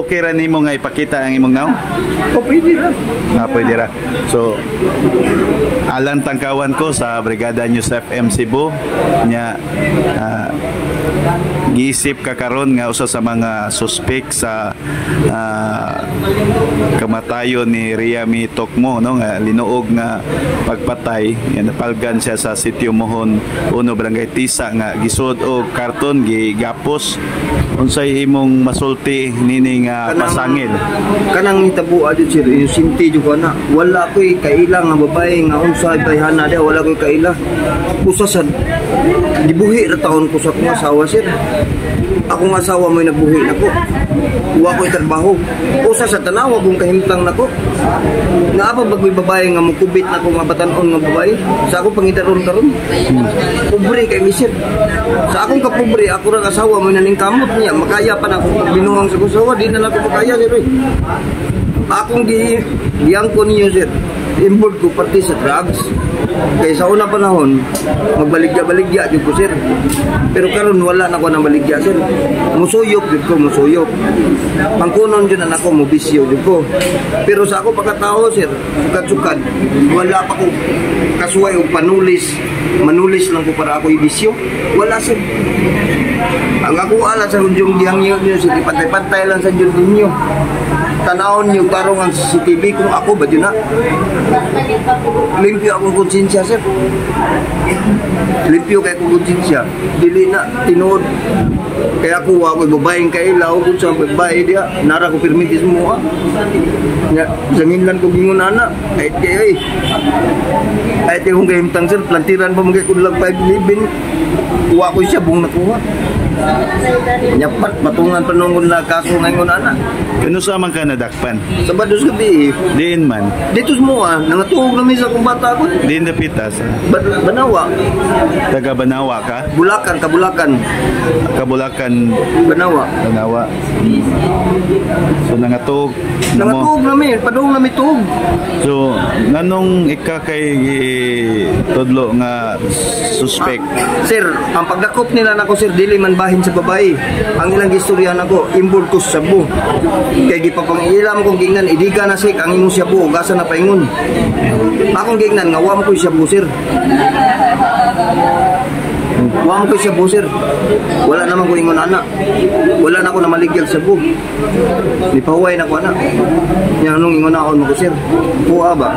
Okay ra nimo nga ipakita ang imong nawong? O, pwede ra. Ah, pwede ra. So, Alan Tangkawan ko sa Brigada News FM Cebu nya, giisip ka karon nga usa sa mga suspect sa kamatayon ni Riami Tocmo, no, nga linuog nga pagpatay nga napalgan siya sa Sitio Mohon Uno, Barangay Tisa, nga gisud og karton, gigapos. Unsay imong masulti nini nga pasangil? Kanang nitabo adyo, sir, inosente jud ko na. Wala ko'y kaila nga babae nga unsa bayhana dia, wala ko'y kaila. Usa sa gibuhi ra taon ko sa akong asawa, sir. Akong asawa mo'y nagbuhi nako. Wa ko'y trabaho. Usa sa tanawa kung kahimtang nako. Nga pa bagoy babae nga mukubit nako nga batan-on nga babae sa akong pangidaron karon. Pobre kay mi, sir. Sa akong kapobre, ako rang asawa mo naning kamot niya. Makaya pa na akong binuhang sa akong asawa. Di na lang ako makaya, sir, eh. Akong giyangko ninyo, sir. Involved ko pati sa drugs. Kay sa una panahon, magbaligya-baligya jud ko, sir. Pero karon wala na ko nang baligya, sir. Musuyop jud ko, musuyop. Pangkunon jud na nako, mubisyo jud ko. Pero sa ako pagkatao, sir, sukad-sukad, wala pa ko kasuway og panulis. Manulis lang ko para ako ibisyo. Wala, sir. Ang ako ala sa hudyong gihangyo niyo, sir, ipantay-pantay lang sa jud ninyo. Tanawon niyo tarong ang CCTV kung ako ba jud na. Limpyo akong konsensya, sir. Limpyo kay akong konsensya. Dili na tinuod. Kaya ako wa ko'y babaeng kaila o kung sa babae diha. Nara ko permitis mo ah. Nya, sanginlan ko gingon ana. Kahit kayo eh. Kahit kay kung kahimtang, sir, plantiran pa mga kulang 5'11. Wa ko siya buong nakuha. Nya pat patungan pa nung na kaso ngayon ana. Kano sa man ka nadakpan? Sabado sa gabi eh. Diin man? Dito sa mua, nangatuog na sa akong bata ko. Diin dapitas? Banawa. Taga Banawa ka? Bulacan, Kabulacan. Kabulacan. Banawa. Banawa. So nangatuog na mo. Nangatuog namin, padung nami tuog. So nganong ika kay tudlo nga suspect? Sir, ang pagdakop nila nako, sir, dili man bahin sa babae. Ang ilang gistoryahan nako, involved ko sa shabu. Kay gipapangilam kong gingnan, idiga na sik ang imong shabu, gasa na paingon. Akong gingnan nga wa mo ko shabu, sir. Wa mo ko shabu, sir. Wala naman ko ingon ana. Wala na ko namaligyag shabu. Nipahuway na ko ana. Nya anong ingon ako mo ko, sir? Kuha ba?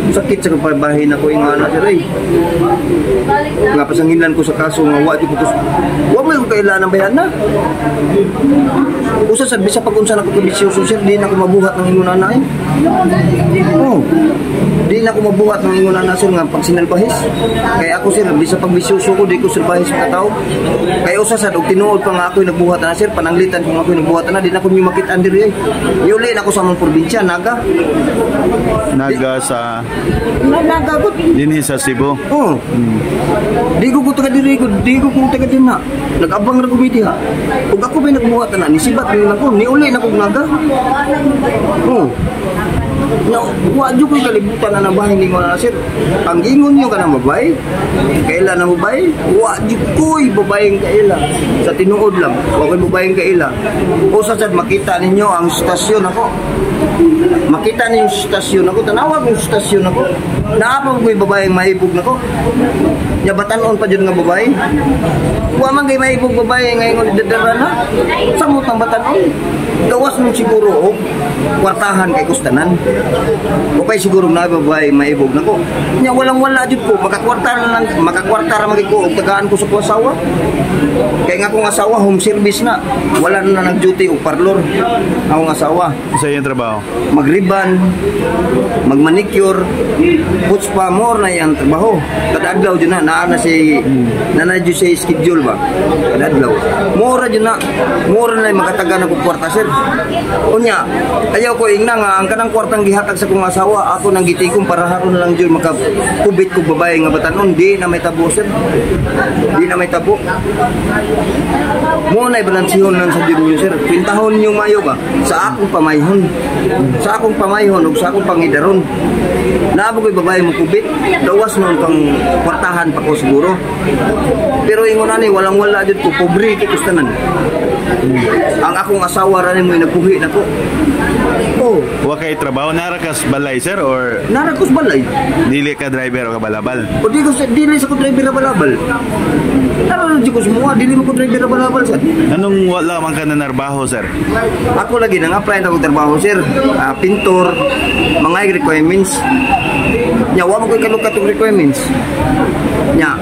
Sakit sa kapabahin ako ingon ana, sir, ay. Nga pasangilan ko sa kaso nga wa jud ko, wa mo yung kailangan ng bayan na. Usa sa bisa pag unsa na ko kabisyoso, sir, di na ko mabuhat ng ingon ana eh. Oh. Di na ko mabuhat ng ingon ana, sir, nga pag sinalbahis. Kaya ako, sir, bisa pag bisyoso ko, di ko salbahis mga tao. Kaya usa sad og tinuod pa nga ako'y nagbuhat na, sir, pananglitan kung ako'y nagbuhat na, di na ko makit-an diri eh. Yuli na ko sa among probinsya, Naga. Naga sa Naga ko. Dinhi sa Cebu. Oh. Di ko ko taga diri ko, di ko ko taga dinha. Nag-abang ra ko mi diha. Ug ako may nagbuhat na, nisibat ni ko, niuli na kog Naga. Oh. Na, wa jud ko kalibutan na nabahin ni na, sir. Ang ingon niyo kanang babae, kaila na babae, wa jud ko'y babaeng kaila. Sa tinuod lang, wa ko'y babaeng kaila. Usa sad makita ninyo ang stasyon ako. Makita ninyo yung stasyon ako, tanawa kong stasyon ako. Naa pa ko'y babaeng mahibog nako. Nya batan-on pa jud nga babae. Wa man kay mahibog babae nga ingon idadara na. Samot ang batan-on. Gawas mo siguro og kwartahan kay kustanan. O kay siguro na babae maibog nako. Nya walang wala jud ko, makakwarta na lang, makakwarta ra man ko og tagaan ko sa akong asawa. Kay nga akong asawa home service na. Wala na nag-duty og parlor. Akong asawa Sa iyong trabaho? Magriban, magmanicure, foot spa, more na yan trabaho. Kada adlaw dyan na, naa na si, na dyan sa schedule ba? Kada adlaw. Mura dyan na, mura na yung makataga na kong kwarta, sir. Unya, ayaw ko ingna nga, ang kanang kwartang gihatag sa kong asawa, ako nang gitikom para haron na lang dyan makakubit ko babae nga batanon, di na may tabo, sir. Di na may tabo. Mo na balansihon lang sa dyan niyo, sir. Pintahon niyo mayo ba? Sa akong pamayhon. Sa akong pamayhon ug sa akong pangidaron. Naa ko'y babae babae mo kubit, gawas noon kang kwartahan pa ko siguro. Pero ingon ani, walang wala jud ko, pobre kay kustanan. Ang akong asawa ra ni mo nagbuhi nako. Oh, Wa kay trabaho, nara ka sa balay, sir, or nara ko sa balay. Dili ka driver o kabalabal? O di ko sa dili sa ko driver na balabal. Nara na di ko sumuha, dili mo ko driver na balabal sir. Anong wala man ka nanarbaho, sir? Ako lagi nang apply na akong trabaho, sir. Ah, pintor, mga requirements. Nya wa mo koy kalukat og requirements. Nya.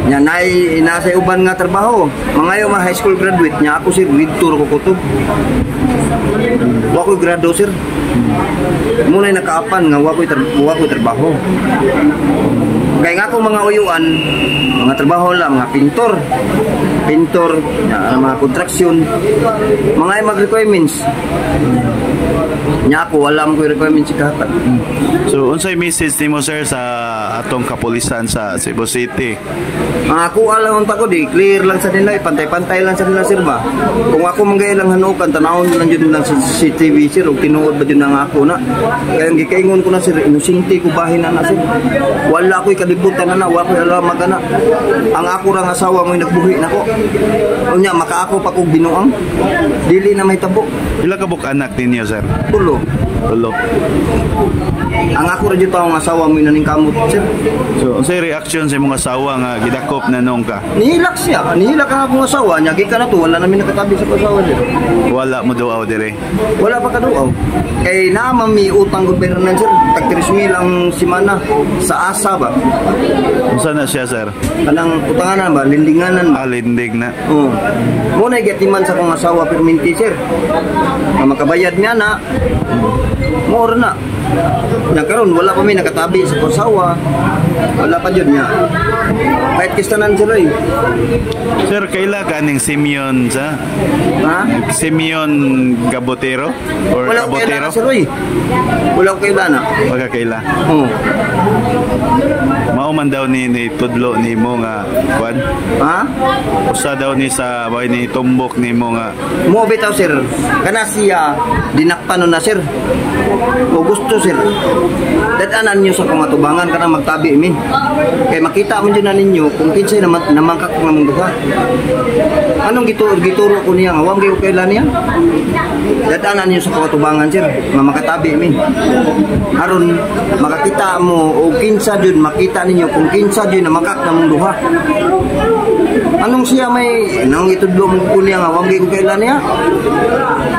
Nya nay nasa uban nga trabaho. Mga mga high school graduate nya ako, sir, grade 2 ko kutob. Wa koy grado, sir. Muna'y nakaapan nga wa koy trabaho. Kaya nga akong mga uyuan, mga trabaho lang, mga pintor, pintor, nya, mga construction, mga mag requirements. Nya ako, wala mo koy requirements si kahapat. So unsay message nimo, sir, sa atong kapulisan sa Cebu City? Ang ako lang unta ko di clear lang sa nila, eh, pantay-pantay lang sa nila, sir, ba. Kung ako manggay lang hanukan, tanawon lang jud lang sa CCTV, sir, ug tinuod ba jud ang ako na. Kaya ang gikaingon ko na, sir, inosente ko bahin na na, sir. Wala ko'y kalibutan na na, wala ko'y alam na. Ang ako rang asawa mo'y nagbuhi nako. Unya makaako pa kog binuang. Dili na may tabo. Pila ka buok anak ninyo, sir? Tulo. Tulo. Ang ako ra jud tawong asawa mo'y naningkamot, sir. So unsay reaction sa imong asawa nga gidakop na nung ka? Nihilak siya, nihilak ang akong asawa, nya gikan na to, wala namin nakatabi sa asawa, sir. Wala mo duaw dire. Wala pa kaduaw. Kay naa mi utang gobyerno, sir, tag 3,000 ang simana sa asa ba. Unsa na siya, sir? Kanang utanganan ba, lindinganan ba. Ah, lindig na. Oo. Mo na gatiman sa akong asawa perminti, sir. Nga makabayad niya na. Mo na. Nya karon wala pa mi nakatabi sa akong asawa. Wala pa jud niya. Kahit kistanan sila eh. Sir, kaila ka ning Simeon sa Ha? Simeon Gabotero or Wala ko Cabotero? kaila, sir, oy. Wala ko kaila na. Wala kaila. Oo. Mao man daw ni tudlo nimo nga kwan. Ha? Usa daw ni sa boy ni tumbok nimo nga Mo bitaw, sir. Kana siya dinakpan na, sir. O gusto, sir. Dadanan niyo sa pangatubangan kana magtabi mi. Kay makita man jud na ninyo kung kinsay naman namangkak nga mong duha. Anong gituro gituro ko niya nga wa gyud kailan niya? Dadanan niyo sa pangatubangan, sir, nga makatabi mi. Aron makakita mo o kinsa jud makita ninyo kung kinsa jud namangkak na mong duha. Anong siya may anong itudlo mo ko niya nga wa gyud kailan niya?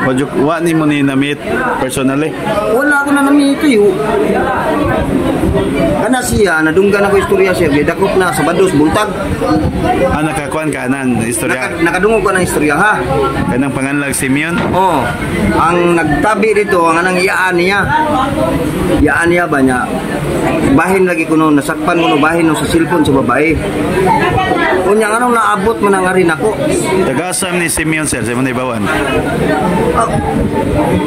Wajuk wa nimo ni na-meet personally. Wala ako na namito eh. Kana siya, nadunggan ako istorya, sir. Gidakop na sa Bados, buntag. Ah, nakakuan ka nang istorya. Nakadungog ko ng istorya, ha. Kanang panganlag Simeon. Oh, ang nagtabi dito, ang anang iyaan niya. Iyaan niya ba niya? Bahin lagi ko noon, nasakpan ko no, bahin no sa cellphone sa babae. Unya, anong naabot man ang rin ako? Tagasam ni Simeon, sir, sa mga ibawan. Ah,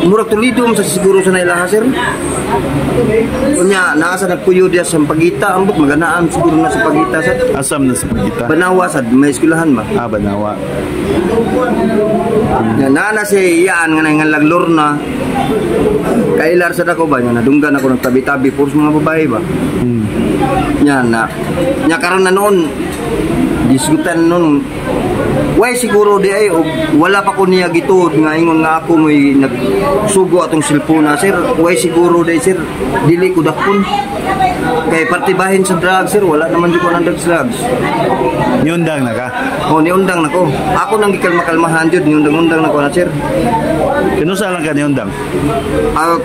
murag Toledo sa siguro sa nailaha, sir. Unya, naa sa nagpuyo diya sa Pagita, ambot maganaan siguro na sa Pagita sir. Asam na sa Pagita? Banawa sad may eskwelahan ba? Ah, Banawa. Nya naa na siya iyaan nga nang Lorna. Kailar sa dako ba nya nadunggan ako ng tabi-tabi puros mga babae ba. Nya na. Nya karon na noon disgutan noon. Way siguro di ay og wala pa ko niya gituod nga ingon nga ako may nagsugo atong cellphone na, sir. Way siguro di, sir, dili ko dakpon. Kay partibahin sa drugs, sir, wala naman jud ko ng drugs drugs. Niundang na ka. Oh, niundang nako. Ako nang gikalma-kalmahan jud, niundang-undang nako na, sir. Kinusa lang ka niundang? Ah,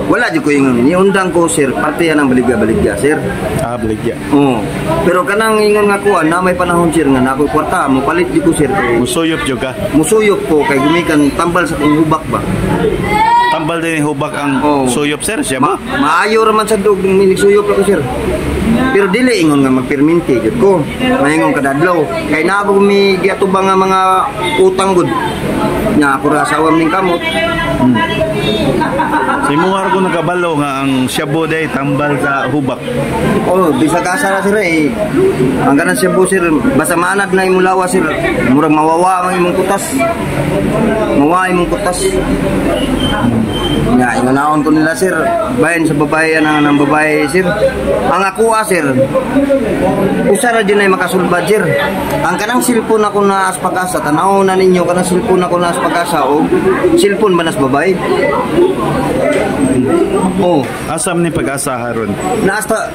wala jud ko ingon. Niundang ko, sir, parte yan ang baligya-baligya, sir. Ah, baligya. Oo. Pero kanang ingon nga kuan na may panahon, sir, nga na ako'y kwarta, mo palit di ko, sir, kay Musuyop jud ka. Musuyop ko kay gumikan tambal sa akong hubak ba. Tambal din hubak ang Oo. suyop, sir, siya ba? Maayo ra man sa dog suyop ako, sir. Pero dili ingon nga magpirminti jud ko. Maingon kadadlaw. Kay naa ko mi giatubang nga mga utang gud. Nya ako ra asawa ning kamot. Sa imuha ra ko nakabalo nga ang shabu day tambal sa hubak. Oh, bisag asa ra sir eh. Ang ganan siya po sir, basta maanad na imong lawas sir. Murag mawawa ang imong kutas. Mawawa imong kutas. Nya inganaon ko nila sir. Bayan sa babae ang ng babae sir. Ang ako sir. Usa ra din ay makasulbad sir. Ang kanang cellphone ako na as pag-asa, tanaw na ninyo kanang cellphone ako na as pag-asa o cellphone ba nas babae? Oh, Asam ni pag-asa haron? Naas ta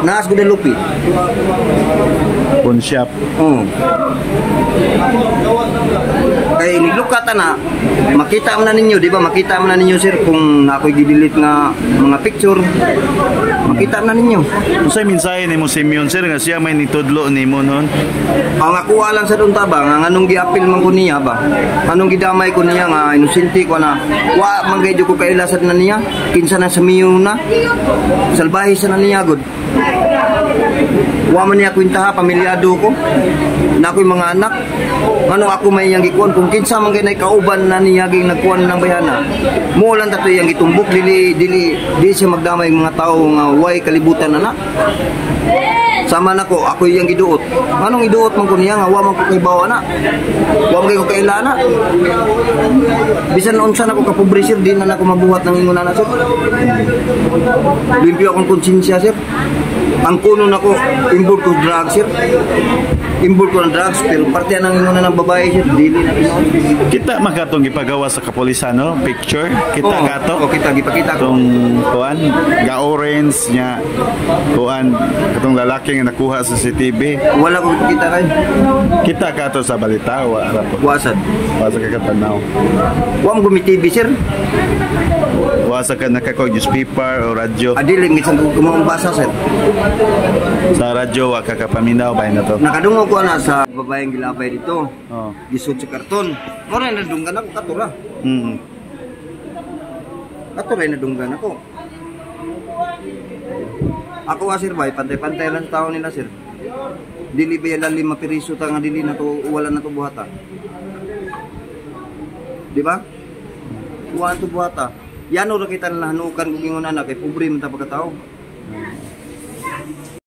naas Guadalupe. Pawn shop. Oo. Kay niglukat na, makita man na ninyo, di ba? Makita man na ninyo sir kung ako'y gidelete nga mga picture. Makita man na ninyo. Unsay mensahe nimo Simeon sir nga siya may nitudlo nimo noon? Ang ako lang sa doon taba, nga anong giapil man ko niya ba? Anong gidamay ko niya nga inosente ko na wa man gayud ko kailasad na niya, kinsa na sa miyo na. Salbahe sa na niya gud. Wa man niya kwintaha, pamilyado ko. Na ako'y mga anak. Ngano ako may iyang gikuan kung kinsa man kay kauban na niya ging nagkuan ng bayana. Mo lang tato iyang gitumbok, dili dili dili siya magdamay ng mga tao nga way kalibutan na na. Sama nako, ako iyang giduot. Anong iduot man ko niya nga wa man ko kay bawa na. Wa man kay ko kaila na. Bisan unsa na ko kapobre sir, di na nako mabuhat ng ingon na sir. Limpyo akong konsensya sir. Ang kuno nako, involved ko drugs sir. Involved ko ng drugs pero parte ng ingon na ng babae sir, dili na tinuod. Kita man katong gipagawa sa kapolisan no? Picture. Kita Oo, kato. oo, kita gipakita ko. Katong kuan ga orange nya kuan katong lalaki nga nakuha sa CCTV. Wala ko gipakita kay. Kita kato sa balita wa ra po. Wasad. Wa sa kakatanaw. Wa mo gumi TV sir. Wa sa ka nakakuha newspaper o radyo. Adili ngisan ko kumambasa sir. Sa radyo wa ka kapaminaw ba na to. Nakadungog ko na sa babaeng gilabay dito. Oh. Gisud sa karton. Mo na nadunggan ako kato ra. Kato ra nadunggan ako. Ako sir bay, pantay-pantay lang sa tao nila sir. Dili ba yan lima piriso ta nga dili na to wala na to buhata. Di ba? Wala to buhata. Yan ra kita na hanukan kung ingon ana kay pobre man ta pagkatao.